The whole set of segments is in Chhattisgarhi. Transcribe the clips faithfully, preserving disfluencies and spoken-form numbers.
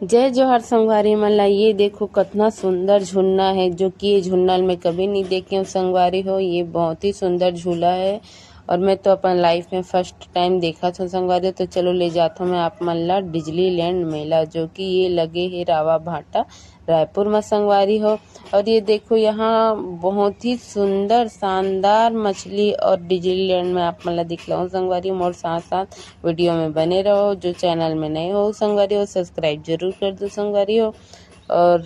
जय जोहार संगवारी मन ला। ये देखो कतना सुंदर झुलना है, जो कि ये झुलना ल मैं कभी नहीं देखे हूँ संगवारी हो। ये बहुत ही सुंदर झूला है और मैं तो अपन लाइफ में फर्स्ट टाइम देखत हूँ संगवारी हो। तो चलो ले जात हूँ मैं आप मन ला डिज्नीलैंड मेला, जो कि ये लगे है रावा भाटा रायपुर में संगवारी हो। और ये देखो यहाँ बहुत ही सुंदर शानदार मछली और डिज्नीलैंड में आप मन ला दिखलाऊँ संगवारी हो। मोर साथ साथ वीडियो में बने रहो। जो चैनल में नए हो संगवारी हो, सब्सक्राइब जरूर कर दो संगवारी हो। और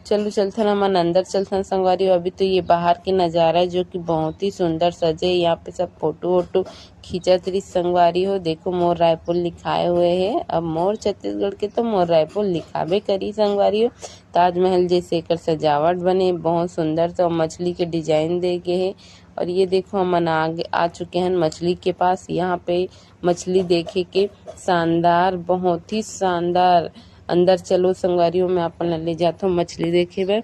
चलो चलथन हमन अंदर चलथन संगवारी हो। अभी तो ये बाहर के नजारा है जो कि बहुत ही सुंदर सजे, यहाँ पे सब फोटो वोटो खींचत रही संगवारी हो। देखो मोर रायपुर लिखाए हुए है, अब मोर छत्तीसगढ़ के तो मोर रायपुर लिखाबे करी संगवारी हो। ताजमहल जैसे एकर सजावट बने, बहुत सुंदर से मछली के डिजाइन दे गे है। और ये देखो हमन आगे आ चुके हैं मछली के पास। यहाँ पे मछली देखे के शानदार, बहुत ही शानदार। अंदर चलो संगवारी हो, मैं अपन ला ले जात हूँ मछली देखे बर।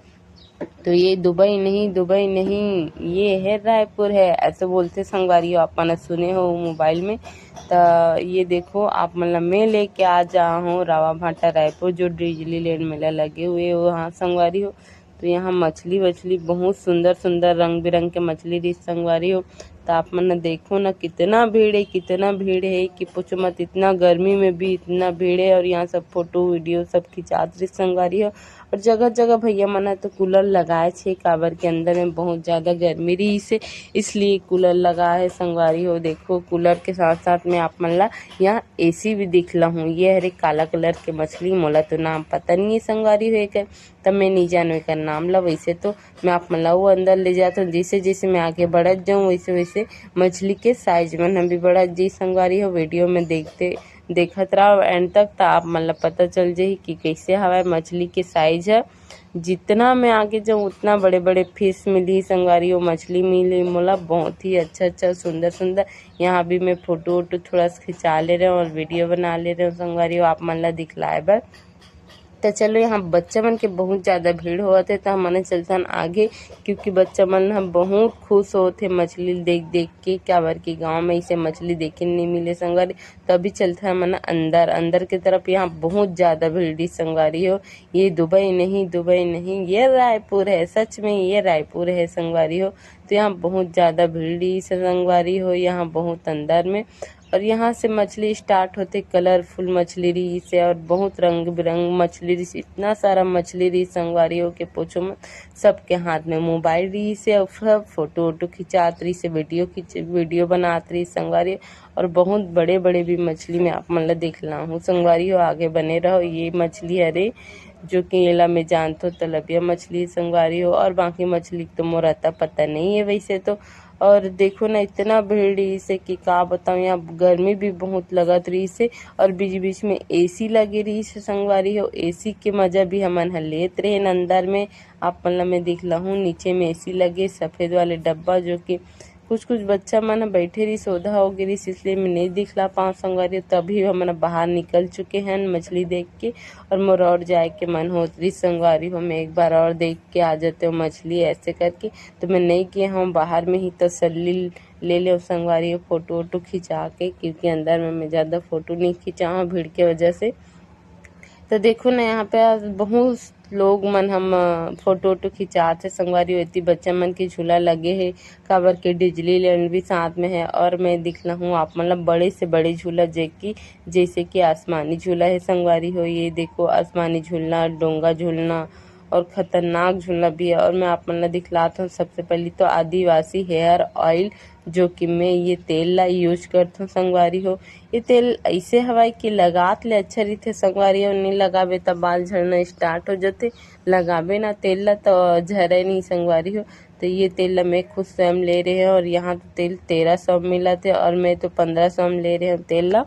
तो ये दुबई नहीं, दुबई नहीं, ये है रायपुर है, ऐसे बोलते संगवारी हो, अपन सुने हो मोबाइल में। तो ये देखो आप मन ला मैं लेके आ जा हूँ रावा भाटा रायपुर, जो डिज्नीलैंड मेला लगे हुए हो, हाँ संगवारी हो। तो यहाँ मछली वछली बहुत सुंदर सुंदर रंग बिरंग के मछली रही संगवारी हो। तो आप मन देखो ना कितना भीड़ है, कितना भीड़ है कि पूछो मत। इतना गर्मी में भी इतना भीड़ है और यहाँ सब फोटो वीडियो सब खिंचात रही संगवारी हो। और जगह जगह भैया मन ह तो कूलर लगाए छे, काबर के अंदर में बहुत ज्यादा गर्मी रही से, इसलिए कूलर लगा है संगवारी हो। देखो कूलर के साथ साथ में आप मन ला यहाँ एसी भी दिखला हूँ। ये हरे काला कलर के मछली, मोला तो नाम पता नहीं है संगवारी हो एकर, तब मैं नहीं जानू एकर नाम ला। वैसे तो मैं आप मन ला वो अंदर ले जात हूँ। जैसे जैसे मैं आगे बढ़त जाऊँ वैसे वैसे मछली के साइज मन हम भी बढ़त जाई संगवारी हो। वीडियो में देखते देखत रहो एंड तक, तो आप मन ला पता चल जाही कि कैसे हवाए मछली के साइज है। जितना मैं आगे जाऊँ उतना बड़े बड़े फिश मिली संगवारी हो, मछली मिली मोला बहुत ही अच्छा अच्छा सुंदर सुंदर। यहाँ भी मैं फोटो वोटो थोड़ा सा खिंचा ले रहे हूँ और वीडियो बना ले रहे हूँ संगवारी हो आप मन ला दिखलाए बर। तो चलो यहाँ बच्चा मन के बहुत ज्यादा भीड़ होवत है, तो हमन चलथन आगे, क्योंकि बच्चा मन ह बहुत खुश होत है मछली देख देख के, काबर के गाँव में इसे मछली देखे नहीं मिले संगवारी। तो अभी चलथन हमन अंदर, अंदर के तरफ। यहाँ बहुत ज्यादा भीड़ रही संगवारी हो। ये दुबई नहीं, दुबई नहीं, ये रायपुर है, सच में ये रायपुर है संगवारी हो। तो यहाँ बहुत ज्यादा भीड़ रही से संगवारी हो, यहाँ बहुत अंदर में। और यहाँ से मछली स्टार्ट होते, कलरफुल मछली रही से और बहुत रंग बिरंग मछली रही से, इतना सारा मछली रही संगवारी हो के पूछो मत। सबके हाथ में मोबाइल रही से और सब फोटो वोटो खिंचात रही से, वीडियो खींच वीडियो बनात रही संगवारी। और बहुत बड़े बड़े भी मछली में आप मन ला दिखला हूँ संगवारी हो, आगे बने रहो। ये मछली हरे जो कि एला मैं जानथो तलबिया मछली संगवारी हो, और बाकी मछली के तो मोर अता पता नहीं है वैसे तो। और देखो ना इतना भीड़ इसे कि का बताऊँ, यहाँ गर्मी भी बहुत लगत रही से और बीच बीच में एसी लगे रही से संगवारी हो। एसी के मजा भी हमन ह लेत रहे अंदर में। आप मन ला मैं दिखला हूँ नीचे में एसी लगे सफेद वाले डब्बा, जो कि कुछ कुछ बच्चा मन ह बैठे रहिस, ओधा हो गे रहिस, इसलिए मैं नहीं दिखला पाऊँ संगवारी। तभी हमन बाहर निकल चुके हैं मछली देख के, और मोर और जाए के मन होत रहिस संगवारी हो, मैं एक बार और देख के आ जाते हो मछली ऐसे करके। तो मैं नहीं गे हूँ, बाहर में ही तसल्ली ले ले संगवारी हो, फोटो वोटो खिंचा के, क्योंकि अंदर में मैं ज्यादा फोटो नहीं खिंचा हूँ भीड़ के वजह से। तो देखो ना यहाँ पे आज बहुत लोग मन हम फोटो वोटो खिंचात हे संगवारी हो। एती बच्चा मन के झूला लगे हे, काबर के डिज्नीलैंड भी साथ में है। और मैं दिखला हूँ आप मन ला बड़े से बड़े झूला, जे कि जैसे कि आसमानी झूला है संगवारी हो। ये देखो आसमानी झूलना, डोंगा झूलना और खतरनाक झूलना भी है। और मैं आप मन ला दिखलात हूँ सबसे पहली तो आदिवासी हेयर ऑयल, जो कि मैं ये तेल ला यूज करथों संगवारी हो। ये तेल ऐसे हवय कि लगात ले अच्छा रहिथे संगवारी हो, नहीं लगाबे त बाल झड़ना स्टार्ट हो जथे। लगाबे ना तेल ला तो झरे नहीं संगवारी हो। तो ये तेल ला मैं खुद स्वयं ले रहे हैं और यहाँ तो तेल तेरह सौ मिलत है और मैं तो पंद्रह सौ में ले रहे हूँ तेल ला।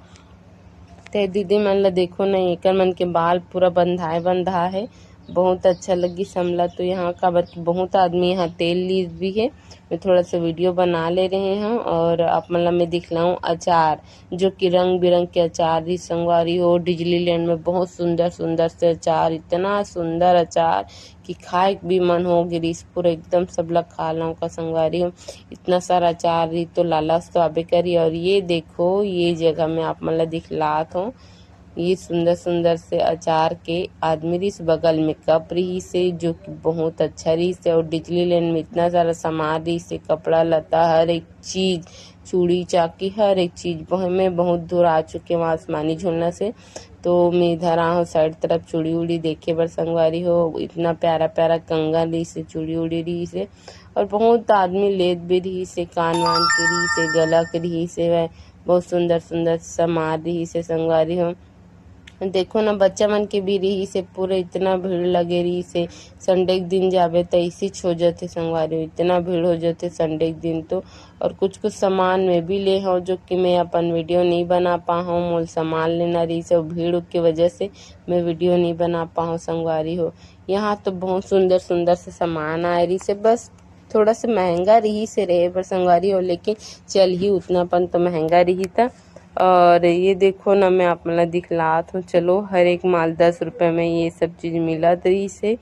ते दीदी मन ला देखो ना, एकर मन के बाल पूरा बंधाए बंधा है, बहुत अच्छा लगी हमला। तो यहाँ काबर कि बहुत आदमी यहाँ तेल ली भी है। मैं थोड़ा सा वीडियो बना ले रहे हैं और आप मन ला मैं दिखलाऊँ अचार, जो कि रंग बिरंग के अचार रही संगवारी हो। डिज्नीलैंड में बहुत सुंदर सुंदर से अचार, इतना सुंदर अचार कि खाए के भी मन हो गे रिहिस, पूरा एकदम सबला खा लऊं का संगवारी हो। इतना सारा अचार रही तो लालच तो आबे करी। और ये देखो, ये जगह में आप मन ला दिखलात हो, ये सुंदर सुंदर से अचार के आदमी रहिस, बगल में कप रहिस हे, जो कि बहुत अच्छा रहिस हे। और डिज्नीलैंड में इतना सारा सामान रहिस हे, कपड़ा लत्ता, हर एक चीज, चूड़ी चाकी, हर एक चीज। वह मैं बहुत दूर आ चुके हूँ आसमानी झूलना से, तो मैं इधर आ हूँ साइड तरफ चूड़ी उड़ी देखे बर संगवारी हो। इतना प्यारा प्यारा कंगन रहिस हे, चूड़ी उड़ी रहिस हे, और बहुत आदमी लेत भी रहिस हे, कान वान के रहिस हे, गला के रहिस हे, वह बहुत सुंदर सुंदर सामान रहिस हे संगवारी हो। देखो ना, बच्चा मन के भी रहिस हे, पूरा इतना भीड़ लगे रहिस हे। संडे के दिन जाबे त ऐसे हो जाथे संगवारी हो, इतना भीड़ हो जाथे संडे के दिन तो। और कुछ कुछ सामान मैं भी ले हूँ, जो कि मैं अपन वीडियो नहीं बना पाहूँ, मोल सामान लेना रहिस हे, भीड़ के वजह से मैं वीडियो नहीं बना पाहूँ संगवारी हो। यहाँ तो बहुत सुंदर सुंदर से सामान आए रहिस हे, बस थोड़ा सा महंगा रहिस हे रहे बर संगवारी हो, लेकिन चलही उतना अपन तो महंगा रही था। और ये देखो ना, मैं आप मन ला दिखलात हूँ। चलो, हर एक माल दस रुपये में ये सब चीज मिलत रहिस हे,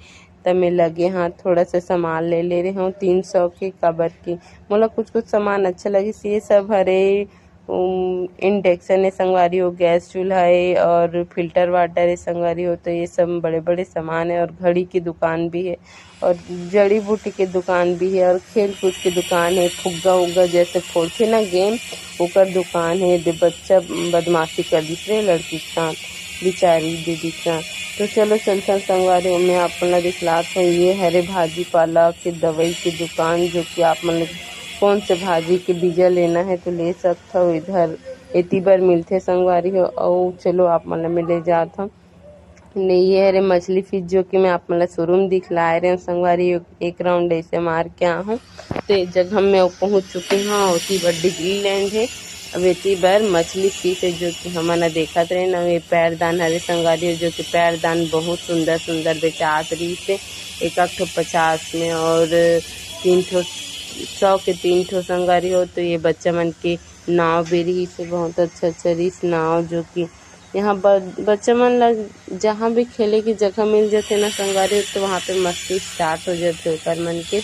त मैं लगे हाथ थोड़ा सा सामान ले ले रहे हूँ तीन सौ के, काबर कि मोला कुछ कुछ सामान अच्छा लगिस। ये सब हरे इंडक्शन है संगवारी हो, गैस चूल्हा है और फिल्टर वाटर है संगवारी हो। तो ये सब बड़े बड़े सामान है और घड़ी की दुकान भी है और जड़ी बूटी के दुकान भी है और खेल कूद के दुकान है, फुग्गा उग्गा जैसे फोड़थे ना गेम, ओकर दुकान है। दे बच्चा बदमाशी कर दिस रे लड़की के साथ, बिचारी दीदी के साथ। तो चलो चलथन संगवारी हो, मैं आप मन ला दिखलात हूँ। ये हरे भाजी पाला के दवाई की दुकान, जो कि आप मन ला कौन से भाजी के बीजा लेना है तो ले सकथव, इधर एती बर मिलथे संगवारी हो। अउ चलो आप मन ला मैं ले जात हूँ। नहीं, ये हरे मछली फिश, जो कि मैं आप मन ला शुरू में दिखलाए रहे हूँ संगवारी हो, एक राउंड ऐसे मार के आ हूँ। तो एक जगह मैं पहुँच चुके हूँ, ओती बर डिज्नीलैंड है। अब एती बर मछली फिश है, जो कि हमन ला देखत रहे ना, ये पैरदान हरे संगवारी हो, जो कि पैरदान बहुत सुंदर सुंदर बेचात रहिस हे, एक एक ठो पचास में और तीन ठो सौ के तीन ठो संगवारी हो। तो ये बच्चा मन के नाव भी रहिस हे, बहुत अच्छा अच्छा रहिस नाव, जो कि यहाँ ब-, बच्चा मन ला जहाँ भी खेले की जगह मिल जाथे ना संगवारी हो, तो वहाँ पे मस्ती स्टार्ट हो जाथे ओकर मन के।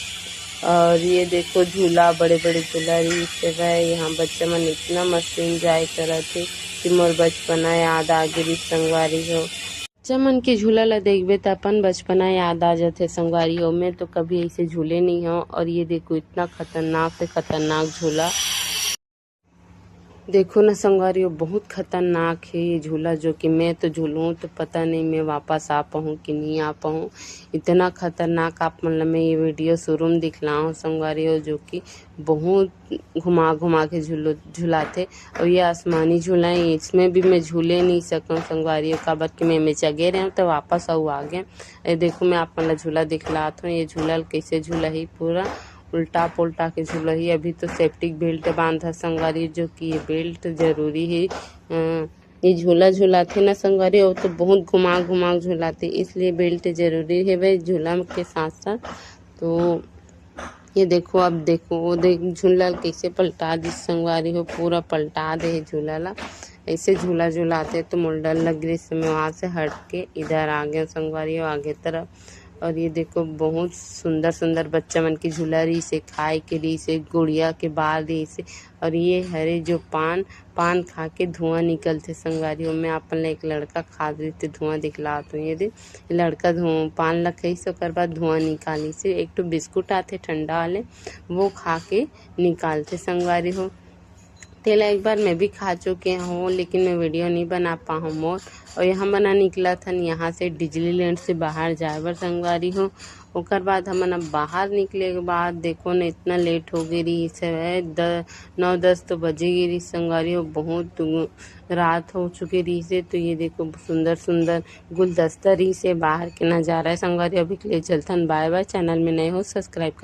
और ये देखो झूला, बड़े बड़े झूला रहिस हे भाई, यहाँ बच्चा मन इतना मस्ती एंजॉय करत हे कि मोर बचपना याद आ गे रहिस संगवारी हो। बच्चा मन के झूला ला देखबे त अपन बचपना याद आ जाथे संगवारी हो। मैं तो कभी ऐसे झूले नहीं हूँ। और ये देखो इतना खतरनाक से खतरनाक झूला, देखो ना संगवारी हो, बहुत खतरनाक है ये झूला, जो कि मैं तो झूलूँ तो पता नहीं मैं वापस आ पाऊँ कि नहीं आ पाऊँ। इतना खतरनाक आप मन ला मैं ये वीडियो शुरू में दिखलाऊँ संगवारी हो, जो कि बहुत घुमा घुमा के झूलो झुलाथे। और ये आसमानी झूला है, इसमें भी मैं झूले नहीं सकूँ संगवारी हो, काबर कि मैं, मैं चगे रहे हूँ तो वापस अउ आ गए। ये देखो मैं आप मन ला झूला दिखलात हूँ, ये झूला ल कैसे झूला ही, पूरा उल्टा पुल्टा के झूला ही। अभी तो सेफ्टी बेल्ट बांधा संगवारी, जो कि ये बेल्ट जरूरी है। अ, ये झूला झुलाथे ना संगवारी, वो तो बहुत घुमा घुमा के झुलाथे, इसलिए बेल्ट जरूरी है भाई झूला के साथ साथ। तो ये देखो, अब देखो, वो देख झूला ल कैसे पलटा दिस संगवारी हो, पूरा पलटा दे हे झूला ला। ऐसे झूला झुलाथे तो मोला डर लग रहिस, मैं वहाँ से हट के इधर आ गया संगवारी हो, आगे तरफ। और ये देखो, बहुत सुंदर सुंदर बच्चा मन के झूला रहिस हे, खाए के रहिस हे, गुड़िया के बाल रहिस हे। और ये हरे जो पान, पान खा के धुआं निकलथे संगवारी हो। मैं अपन ला एक लड़का खात रहिस ते धुआं दिखलात हूँ। ये दे, लड़का धुआं, पान ला खाइस, ओकर बाद धुआं निकालिस। एक ठो बिस्कुट आथे ठंडा वाले, वो खा के निकालथे संगवारी हो। तेला एक बार मैं भी खा चुके हूँ, लेकिन मैं वीडियो नहीं बना पाहूँ मोर। और यहाँ मना निकलत हन यहाँ से डिज्नीलैंड से बाहर जाए बर संगवारी हो। ओकर बाद हमन अब बाहर निकले के बाद देखो न, इतना लेट हो गई रहिस हे, द-, नौ दस तो बजे गई रहिस संगवारी हो, बहुत रात हो चुकी रहिस हे। तो ये देखो सुंदर सुंदर गुलदस्ता रहिस हे, बाहर के नजारा है संगवारी। अभी के लिए चलथन, बाय बाय। चैनल में नए हो सब्सक्राइब कर